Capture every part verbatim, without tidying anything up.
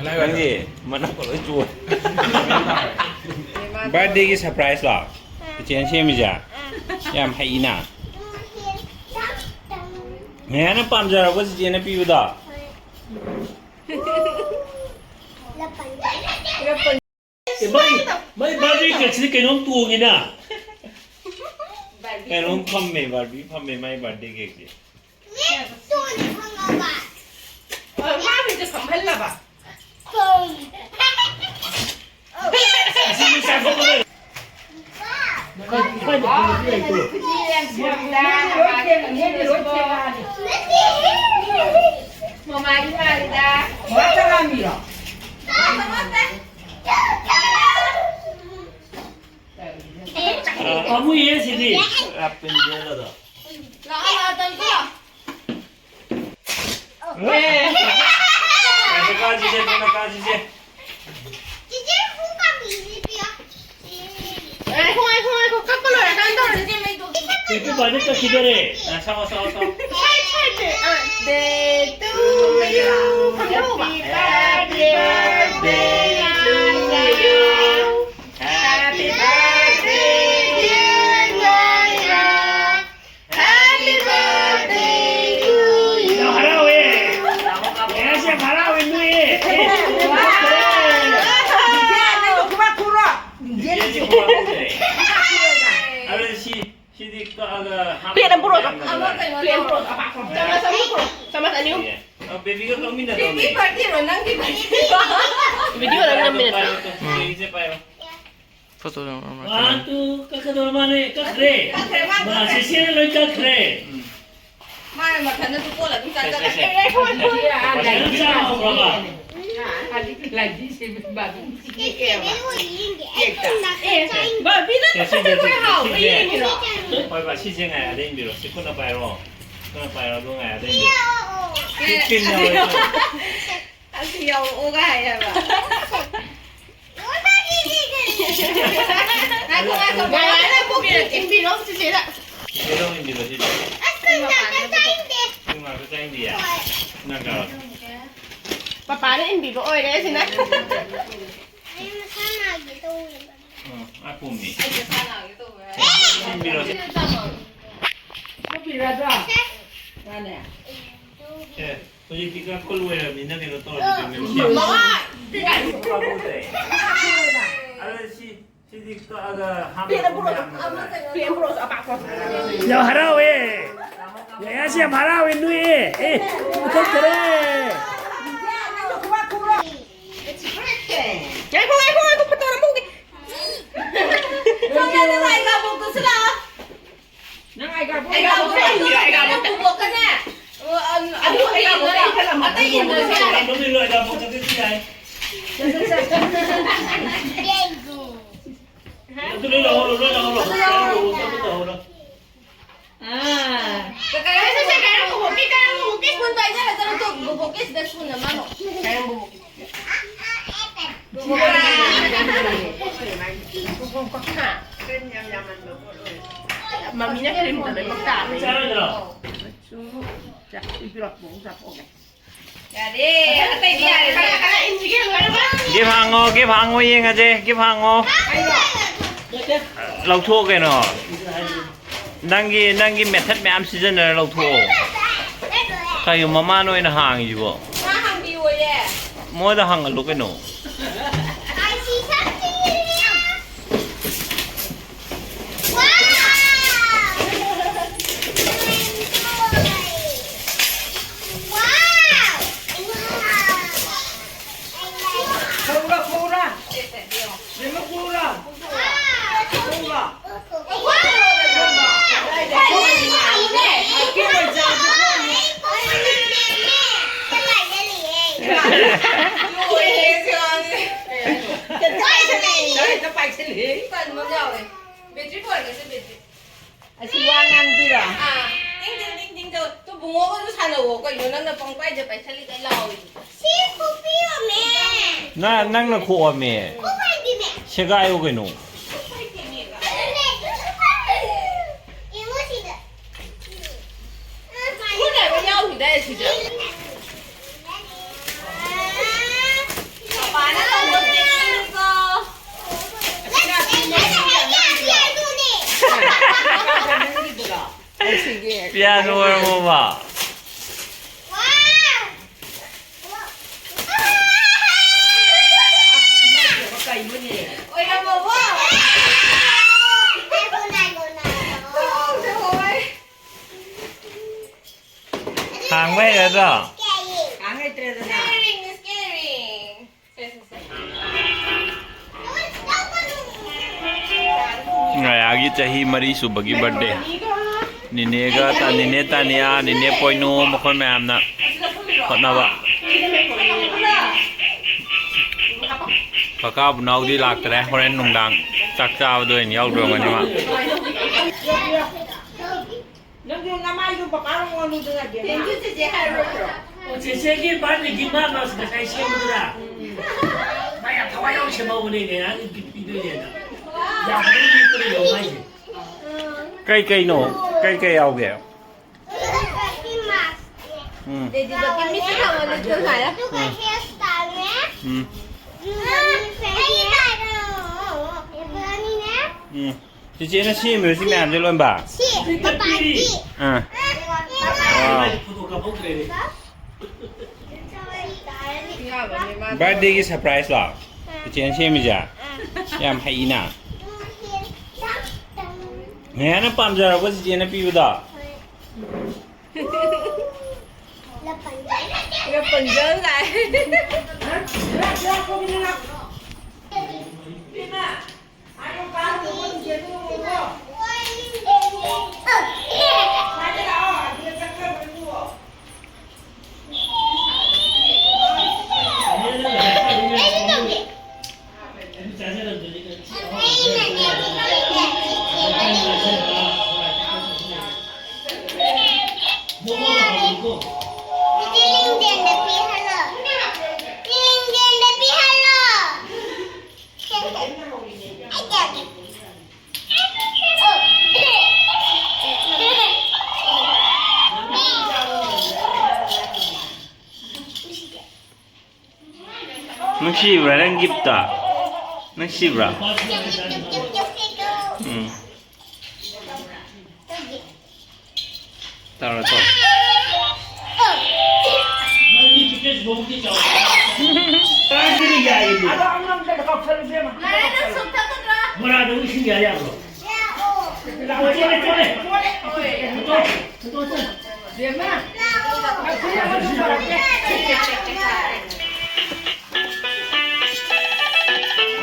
ꯅꯪꯗꯤ ꯃꯅꯝꯒ ꯂꯣꯏ ꯆꯨꯔꯦ꯫ ꯕꯥꯔꯗꯦꯒꯤ ꯁꯔꯄ꯭ꯔꯥꯏꯖ ꯂꯣ? ꯏꯆꯦꯅ ꯁꯦꯝꯃꯤꯁꯦ? ꯌꯥꯝ ꯍꯩꯅ꯫ ꯃꯌꯥꯝꯅ ꯄꯥꯝꯖꯔꯕ ꯆꯤꯆꯦꯅ ꯄꯤꯕꯗꯣ? ꯑꯦ, ꯃꯥꯏ, ꯃꯥꯏ ꯕꯥꯔꯗꯦ ꯀꯦꯛꯁꯤꯗꯤ ꯀꯩꯅꯣꯝ ꯇꯣꯡꯉꯤꯅ꯫ ꯀꯩꯅꯣꯝ ꯐꯝꯃꯦ, ꯕꯥꯔꯕꯤ ꯐꯝꯃꯦ ꯃꯥꯏ ꯕꯥꯔꯗꯦ ꯀꯦꯛꯁꯦ꯫ ꯃꯥꯃꯤꯗ ꯐꯝꯍꯜꯂꯕ? ꯑꯁꯤ ꯃꯤ ꯆꯥꯊꯣꯛꯄ ꯂꯣꯏꯔꯦ꯫ ꯃꯃꯥꯒꯤ ꯃꯥꯔꯤꯗ꯫ ꯄꯥꯝꯃꯨꯏꯌꯦ ꯁꯤꯗꯤ꯫ ꯂꯥꯛꯑꯣ, ꯂꯥꯛꯑꯣ, ꯇꯧꯀꯣ꯫ ꯀꯥꯁꯤꯁꯦ, ꯀꯥꯁꯤꯁꯦ꯫ ꯉꯥꯏꯈꯣ, ꯉꯥꯏꯈꯣ, ꯉꯥꯏꯈꯣ, ꯀꯛꯄ ꯂꯣꯏꯔꯀꯥꯟꯗ ꯇꯧꯔꯁꯤ꯫ ꯏꯄꯨ ꯄꯥꯗꯤ ꯀꯛꯈꯤꯗꯣꯔꯦ꯫ ꯑ, ꯁꯥꯎ, ꯁꯥꯎ, ꯁꯥꯎ꯫ Side, side, side. ꯑ, day to you. ꯈꯪꯍꯧꯕ? Happy birthday to you. Happy birthday, dear Naya. Happy birthday to you. ꯌꯥꯝ ꯍꯔꯥꯎꯋꯦ꯫ ꯃꯌꯥꯝꯁꯦ ꯌꯥꯝ ꯍꯔꯥꯎꯋꯦ, ꯅꯣꯛꯑꯦ꯫ ꯏꯆꯦ, ꯅꯪꯁꯨ ꯈꯨꯕꯥꯛ ꯈꯨꯔꯣ꯫ ꯏꯆꯦꯁꯦ ꯈꯨꯕꯥꯛ ꯈꯨꯔꯦ꯫ ꯑꯗꯨ ꯁꯤ, ꯁꯤꯗꯤ ꯀꯛꯑꯒ ꯍꯥꯞꯄ ꯄ꯭ꯂꯦꯠ ꯑꯃ ꯄꯨꯔꯛꯑꯣ꯫ ꯌꯥꯝꯅ ꯑꯃ ꯅꯨꯡꯉꯥꯏ꯫ ꯀꯩꯅꯣ ꯄ꯭ꯂꯦꯠ ꯑꯃ ꯄꯨꯔꯛꯑꯣ꯫ ꯆꯥꯃꯁ ꯑꯃ ꯄꯨꯔꯛꯑꯣ꯫ ꯆꯥꯃꯁ ꯑꯅꯤ ꯑꯍꯨꯝ꯫ ꯑꯦ, ꯑ, ꯕꯦꯕꯤꯒ ꯀꯛꯃꯤꯟꯅꯗꯧꯅꯤ꯫ ꯕꯦꯕꯤ ꯕꯥꯔꯗꯦꯔꯣ, ꯅꯪꯒꯤ ꯕꯥꯔꯗꯦꯔꯣ? ꯚꯤꯗꯤꯑꯣ ꯅꯪ ꯅꯝꯃꯤꯟꯅꯗ꯭ꯔꯣ? ꯄꯥꯏꯔꯣ, ꯄꯥꯏꯔꯣ, ꯏꯆꯦ ꯄꯥꯏꯔꯣ꯫ ꯐꯣꯇꯣ ꯅꯝ-, ꯑꯃ ꯋꯥꯟ, ꯇꯨ, ꯀꯛꯀꯗꯧꯔ ꯃꯥꯅꯦ, ꯀꯛꯈ꯭ꯔꯦ꯫ ꯀꯛꯈ꯭ꯔꯦ, ꯃꯥ ꯃꯥ, ꯀꯛꯈ꯭ꯔꯦ꯫ ꯁꯦ, ꯁꯦꯅ ꯂꯣꯏ ꯀꯛꯈ꯭ꯔꯦ꯫ ꯃꯥꯅ ꯃꯊꯟꯗ ꯇꯨ ꯀꯣꯜ ꯑꯗꯨꯝ ꯁꯦ, ꯁꯦ, ꯆꯥꯖꯔꯦ꯫ ꯁꯦ꯫ ꯐꯖꯅ ꯆꯥꯍꯧꯔꯕ? ꯂꯥꯏꯗꯤ ꯁꯦꯝꯕ ꯑꯗꯨꯝ ꯀꯦꯛꯑꯦꯕ꯫ ꯀꯦꯛꯇ꯫ ꯑꯦ, ꯕꯥꯕꯤꯅ ꯁꯦ, ꯁꯤꯁꯦ, ꯀꯛꯄꯗꯣ ꯍꯥꯎꯕ꯭ꯔꯥ ꯁꯤꯁꯦ꯫ ꯌꯦꯡꯉꯤꯔꯣ? ꯍꯣꯏ, ꯕꯥ, ꯁꯤꯁꯦ ꯉꯥꯏ, ꯑꯗ ꯏꯟꯕꯤꯔꯣ꯫ ꯁꯤ ꯈꯨꯠꯅ ꯄꯥꯏꯔꯣ꯫ ꯈꯨꯠꯅ ꯄꯥꯏꯔꯣ, ꯑꯗꯨ ꯉꯥꯏ, ꯑꯗ ꯏꯟꯕꯤꯔꯣ꯫ ꯑꯦ, ꯁꯤ ꯄꯤꯟ ꯌꯥꯎꯔꯦ꯫ ꯑꯁꯤ ꯌꯥꯎꯔꯛꯑꯣꯒ ꯍꯥꯏꯌꯦꯕ꯫ ꯉꯥꯏꯈꯣ, ꯉꯥꯏꯈꯣ, ꯉꯥꯏꯈꯣ꯫ ꯏꯟꯕꯤꯔꯣ, ꯆꯤꯆꯦꯗ꯫ ꯆꯤꯆꯦꯗ ꯑꯃꯨꯛ ꯏꯟꯕꯤꯔꯣ, ꯁꯤꯗꯤ꯫ ꯑꯁ, ꯅꯪ ꯉꯥꯛꯇ ꯆꯥꯅꯤꯡꯗꯦ꯫ ꯅꯪ ꯉꯥꯛꯇ ꯆꯥꯅꯤꯡꯗꯤꯌꯦ? ꯍꯣꯏ꯫ ꯅꯪ ꯆꯥꯔꯣ꯫ ꯄꯞ ꯄꯥꯅ ꯏꯟꯕꯤꯕ ꯑꯣꯏꯔꯦ ꯁꯤꯅ꯫ ꯑꯩ ꯃꯁꯥ ꯅꯥꯒꯦ ꯇꯧꯋꯦꯕ꯫ ꯎꯝ, ꯑ, ꯄꯨꯝꯃꯤ꯫ ꯑꯩ ꯃꯁꯥ ꯅꯥꯒꯦ ꯇꯧꯋꯦ꯫ ꯁꯤꯟꯕꯤꯔꯣ꯫ ꯁꯤꯅ ꯆꯥꯃꯝ꯫ ꯂꯧꯕꯤꯔꯗ꯭ꯔꯣ? ꯃꯥꯅꯦ꯫ ꯑꯦ, ꯍꯧꯖꯤꯛꯇꯤ ꯀꯛꯄ ꯂꯣꯏꯔꯕꯅꯤꯅ ꯀꯩꯅꯣ ꯇꯧꯔꯗꯤ ꯃꯃꯥ! ꯑꯗꯣ ꯁꯤ ꯁꯤꯗꯤ ꯀꯛꯑꯒ ꯍꯥꯞꯄ ꯌꯥꯝꯅ ꯐꯖꯩ꯫ ꯌꯥꯝ ꯍꯔꯥꯎꯋꯦ꯫ ꯌꯥꯌꯥꯁꯤ ꯌꯥꯝ ꯍꯔꯥꯎꯋꯦ, ꯅꯣꯛꯑꯦ꯫ ꯑꯦ, ꯄꯨꯊꯣꯛꯈ꯭ꯔꯦ꯫ ꯉꯥꯏꯈꯣ, ꯉꯥꯏꯈꯣ, ꯉꯥꯏꯈꯣ, ꯐꯣꯇꯣ ꯅꯝꯍꯧꯒꯦ꯫ ꯁꯣꯝꯗ ꯅꯪ ꯑꯥꯏ ꯀꯥꯔꯗ ꯄꯨꯔꯛꯑꯣ꯫ ꯅꯪ ꯑꯥꯏ ꯀꯥꯔꯗ ꯄꯨꯔꯛꯑꯣ꯫ ꯑꯥꯏ ꯀꯥꯔꯗ ꯄꯨꯔꯛꯑꯣ꯫ ꯑꯥꯏ ꯀꯥꯔꯗ ꯄꯨꯔꯛꯑꯣ꯫ ꯕꯣꯕꯣꯛꯀꯅꯦ꯫ ꯑꯣ, ꯑ, ꯑꯗꯨ ꯑꯇꯩ ꯏꯟꯗ꯭ꯔꯁꯨ ꯌꯥꯔꯦ꯫ ꯑꯇꯩ ꯏꯟꯗ꯭ꯔꯁꯨ ꯌꯥꯔꯦ꯫ ꯑꯗꯨ ꯂꯣꯏ ꯂꯧꯍꯧꯔꯣ, ꯂꯣꯏ ꯂꯧꯍꯧꯔꯣ꯫ ꯑꯗꯨ ꯂꯧꯍꯧꯔꯣ꯫ ꯑꯗꯨ ꯂꯧꯍꯧꯔꯣ꯫ ꯑꯥ꯫ ꯀꯩꯅꯣ, ꯁꯦ, ꯁꯦ, ꯀꯩꯅꯣ, ꯕꯣꯕꯣꯛꯀꯤ, ꯀꯩꯅꯣ, ꯕꯣꯕꯣꯛꯀꯤ ꯁ꯭ꯄꯨꯟ ꯄꯥꯏꯖꯔ ꯆꯠꯂꯨ ꯇꯨ, ꯕꯣꯕꯣꯛꯀꯤ ꯁꯤꯗ ꯁ꯭ꯄꯨꯟ ꯑꯃ ꯑꯃꯨꯛ꯫ ꯀꯩꯅꯣ, ꯕꯣꯕꯣꯛꯀꯤ꯫ ꯕꯣꯕꯣꯛ꯫ ꯃꯃꯤꯅ ꯀ꯭ꯔꯤꯝꯗ ꯂꯣꯏꯅꯃꯛ ꯇꯥꯕꯅꯦ꯫ ꯆꯥꯔꯣꯏꯗ꯭ꯔꯣ? ꯁꯨꯝ ꯆꯥꯛ ꯄꯤꯔꯛꯄ ꯑꯃꯨꯛ ꯆꯥꯊꯣꯛꯑꯒꯦ꯫ ꯌꯥꯔꯦ, ꯑꯇꯩꯗꯤ ꯌꯥꯔꯦ꯫ ꯈꯔ, ꯈꯔ ꯏꯟꯁꯤꯒꯦ ꯂꯣꯏꯅꯃꯛ꯫ ꯒꯤꯐ ꯍꯥꯡꯉꯣ, ꯒꯤꯐ ꯍꯥꯡꯉꯣ, ꯌꯦꯡꯉꯁꯦ, ꯒꯤꯐ ꯍꯥꯡꯉꯣ꯫ ꯂꯧꯊꯣꯛꯑꯣ ꯀꯩꯅꯣ꯫ ꯅꯪꯒꯤ, ꯅꯪꯒꯤ ꯃꯦꯊꯠ ꯃꯌꯥꯝ ꯁꯤꯖꯤꯟꯅꯔ ꯂꯧꯊꯣꯛꯑꯣ꯫ ꯀꯩꯅꯣ ꯃꯃꯥꯅ ꯑꯣꯏꯅ ꯍꯥꯡꯉꯤꯁꯤꯕꯣ? ꯃꯥ ꯍꯥꯡꯕꯤꯌꯣꯌꯦ꯫ ꯃꯣꯏꯗ ꯍꯪꯍꯜꯂꯨ ꯀꯩꯅꯣ꯫ ꯈꯪꯕ꯭ꯔꯥ, ꯈꯪꯕ꯭ꯔꯥ? ꯌꯦꯡꯉꯨ, ꯈꯪꯕ꯭ꯔꯥ? ꯈꯪꯕ꯭ꯔꯥ? ꯂꯣꯏꯔꯦ, ꯁꯤ ꯑꯉꯥꯡꯁꯦ꯫ ꯀꯗꯥꯏꯗ ꯂꯩ? ꯀꯗꯥꯏꯗ ꯄꯥꯏꯁꯤꯜꯂꯤ? ꯇꯟꯕ ꯑꯃ ꯌꯥꯎꯋꯦ꯫ ꯕꯦꯇ꯭ꯔꯤ ꯐꯣꯟꯒꯁꯦ ꯕꯦꯇ꯭ꯔꯤ꯫ ꯑꯁꯤ ꯋꯥ ꯉꯥꯡꯗꯣꯏꯔꯣ? ꯑꯥ꯫ ꯇꯤꯡ, ꯇꯤꯡ, ꯇꯤꯡ, ꯇꯤꯡ ꯇꯧ꯫ ꯇꯨ ꯕꯨꯡꯉꯣꯒꯁꯨ ꯁꯥꯟꯅꯧꯋꯣ꯫ ꯀꯩꯅꯣ ꯅꯪꯅ ꯄꯪꯄꯥꯏꯗ ꯄꯥꯏꯁꯜꯂꯤ ꯀꯩ ꯂꯥꯎꯔꯤꯗꯨꯕꯣ? ꯁꯤ ꯈꯣꯛꯄꯤꯌꯣꯃꯦ꯫ ꯅ-, ꯅꯪꯅ ꯈꯣꯛꯑꯝꯃꯦ꯫ ꯈꯣꯛꯄ ꯍꯩꯇꯦꯃꯦ꯫ ꯁꯦꯒꯥꯏꯌꯣ ꯀꯩꯅꯣ꯫ ꯈꯣꯛꯄ ꯍꯩꯇꯦꯃꯦ꯫ ꯌꯦꯡꯉꯣ ꯁꯤꯗ꯫ ꯈꯨꯠ ꯍꯥꯏꯕ ꯌꯥꯎꯈꯤꯗꯥꯏ ꯁꯤꯗ? ꯄꯤꯌꯥꯁ ꯑꯣꯏꯔꯝꯃꯣꯕ꯫ ꯍꯥꯡꯕ ꯍꯩꯔꯗ꯭ꯔꯣ? ꯍꯥꯡ ꯍꯩꯇ꯭ꯔꯦꯗꯅ꯫ ꯉꯌꯥꯒꯤ ꯆꯍꯤ ꯃꯔꯤ ꯁꯨꯕꯒꯤ ꯕꯥꯔꯗꯦ꯫ ꯅꯤꯅꯦꯒ ꯇꯥ-, ꯅꯤꯅꯦ ꯇꯥꯅꯤꯌꯥ, ꯅꯤꯅꯦ ꯄꯣꯏꯅꯨ, ꯃꯈꯣꯏ ꯃꯌꯥꯝꯅ ꯍꯣꯠꯅꯕ꯫ ꯀꯀꯥ ꯕꯨꯅꯥꯎꯗꯤ ꯂꯥꯛꯇ꯭ꯔꯦ, ꯍꯣꯔꯦꯟ ꯅꯨꯡꯗꯥꯡ ꯆꯥꯛ ꯆꯥꯕꯗ ꯑꯣꯏꯅ ꯌꯥꯎꯗꯣꯏ ꯑꯣꯏꯔꯝꯒꯅꯤ ꯃꯥ꯫ ꯅꯪꯁꯨ ꯅꯃꯥꯏꯗꯨ ꯕꯕꯥ ꯑꯣꯟꯂꯨꯗꯅ ꯕꯦꯝꯃ꯫ Thank you, ꯆꯦꯆꯦ ꯍꯥꯏꯔꯣꯏꯗ꯭ꯔꯣ? ꯑꯣ, ꯆꯦꯆꯦꯒꯤ ꯕꯥꯔꯗꯦꯒꯤ ꯃꯥ ꯃꯥꯁ ꯉꯁꯥꯏ ꯁꯦꯝꯕꯗꯨꯔꯥ? ꯃꯥ ꯌꯥꯝ ꯊꯋꯥꯏ ꯌꯥꯎꯅ ꯁꯦꯝꯍꯧꯕꯅꯦ, ꯉꯔꯥꯡꯒꯤ ꯒꯤꯐ ꯄꯤꯗꯣꯏꯅꯦꯅ꯫ ꯌꯥꯝ ꯂꯣꯏ ꯂꯤꯛꯄꯅꯦ ꯌꯦꯡꯉꯣ ꯃꯥꯏꯁꯦ꯫ ꯀꯩ ꯀꯩꯅꯣ? ꯀꯩ ꯀꯩ ꯌꯥꯎꯒꯦ? ꯎꯝ꯫ ꯑꯗꯨꯒ ꯍꯦꯌꯔ ꯁ꯭ꯇꯥꯏꯜꯅꯦ꯫ ꯎꯝ꯫ ꯑꯗꯨꯒ ꯃꯤ ꯐ꯭ꯔꯦꯟꯁꯅꯦ꯫ ꯎꯝ꯫ ꯆꯤꯆꯦꯅ ꯁꯦꯝꯃꯤꯔꯣ ꯁꯤ ꯃꯌꯥꯝꯁꯦ ꯂꯣꯏꯅꯃꯛ? ꯁꯤ ꯃꯄꯥꯟꯒꯤ꯫ ꯑꯥ꯫ ꯋꯥꯎ꯫ ꯕꯥꯔꯗꯦꯒꯤ ꯁꯔꯄ꯭ꯔꯥꯏꯁꯂꯣ? ꯆꯤꯆꯦꯅ ꯁꯦꯝꯃꯤꯁꯦ? ꯌꯥꯝ ꯍꯩꯅ꯫ ꯃꯌꯥꯝꯅ ꯄꯥꯝꯖꯔꯕ ꯆꯤꯆꯦꯅ ꯄꯤꯕꯗꯣ? ꯔꯄꯟꯖꯜ ꯂꯥꯛꯑꯦ꯫ ꯅꯨꯡꯁꯤꯕ꯭ꯔꯥ ꯅꯪ ꯒꯤꯐꯇꯣ? ꯅꯨꯡꯁꯤꯕ꯭ꯔꯥ? ꯎꯝ꯫ ꯇꯧꯔꯣ, ꯇꯧꯔꯣ꯫ ꯅꯪꯗꯤ ꯆꯤꯛꯀꯟ ꯁꯤꯐꯥꯎꯗꯤ ꯆꯥꯎ꯫ ꯀꯥꯏꯗꯒꯤ ꯌꯥꯏꯌꯦ? ꯑꯗꯣ ꯑꯉꯥꯡꯗ ꯀꯥꯎꯁꯜꯂꯨꯁꯦ ꯑꯃ꯫ ꯂꯥꯏꯔꯤꯛꯅ ꯁꯨꯝ ꯊꯛꯀꯗ꯭ꯔꯥ? ꯕꯣꯔꯥꯗꯨ ꯏꯁꯤꯡ ꯌꯥ ꯌꯥꯕ꯭ꯔꯣ? ꯆꯣꯠꯂꯦ, ꯆꯣꯠꯂꯦ꯫ ꯆꯣꯠꯂꯦ꯫ ꯆꯣꯠꯂꯦ꯫ ꯕꯦꯝꯃ, ꯅꯈꯨꯠ ꯑꯃ ꯁꯨꯝ ꯇꯧꯔꯛꯀꯦ꯫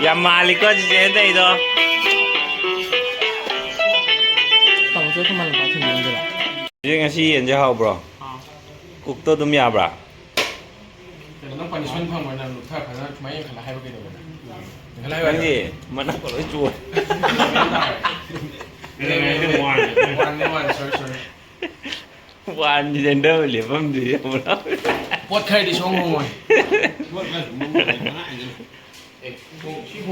ꯌꯥꯝ ꯃꯥꯜꯂꯤꯀꯣ ꯆꯤꯆꯦꯅ ꯇꯧꯔꯤꯗꯣ꯫ ꯇꯥꯃꯣ, ꯆꯦ ꯊꯝꯕꯥꯜ ꯂꯝꯄꯥꯛ ꯊꯤꯟꯕꯤꯔꯝꯒꯦꯔꯥ? ꯆꯦ, ꯉꯁꯤ ꯌꯦꯟꯁꯦ ꯍꯥꯎꯕ꯭ꯔꯣ? ꯑꯥ꯫ ꯀꯨꯛꯇꯣ ꯑꯗꯨꯝ ꯌꯥꯕ꯭ꯔꯥ? ꯀꯩꯅꯣ, ꯅꯪ ꯄꯅꯤꯁꯃꯦꯟ ꯐꯪꯕ ꯅꯪ ꯂꯨꯞꯊꯔ ꯐꯖꯅ ꯁꯨꯃꯥꯏꯅ ꯌꯦꯡꯈꯠꯂ ꯍꯥꯏꯕ ꯀꯩꯗꯧꯒꯦ? ꯌꯦꯡꯈꯠꯂ ꯍꯥꯏꯕ ꯅꯪꯗꯤ ꯃꯅꯥꯀꯣ ꯂꯣꯏ ꯆꯣꯠꯂꯦ꯫ ꯋꯥꯟꯅꯦ, ꯋꯥꯟ, ꯁꯣꯔꯤ, ꯁꯣꯔꯤ꯫ ꯋꯥꯟꯁꯤ ꯆꯦꯟꯊꯕ ꯂꯦꯞꯐꯝꯗꯨꯗꯤ ꯑꯃꯨꯛ ꯄꯣꯠ ꯈꯔꯗꯤ ꯁꯣꯡ ꯍꯣꯡꯉꯣꯏ꯫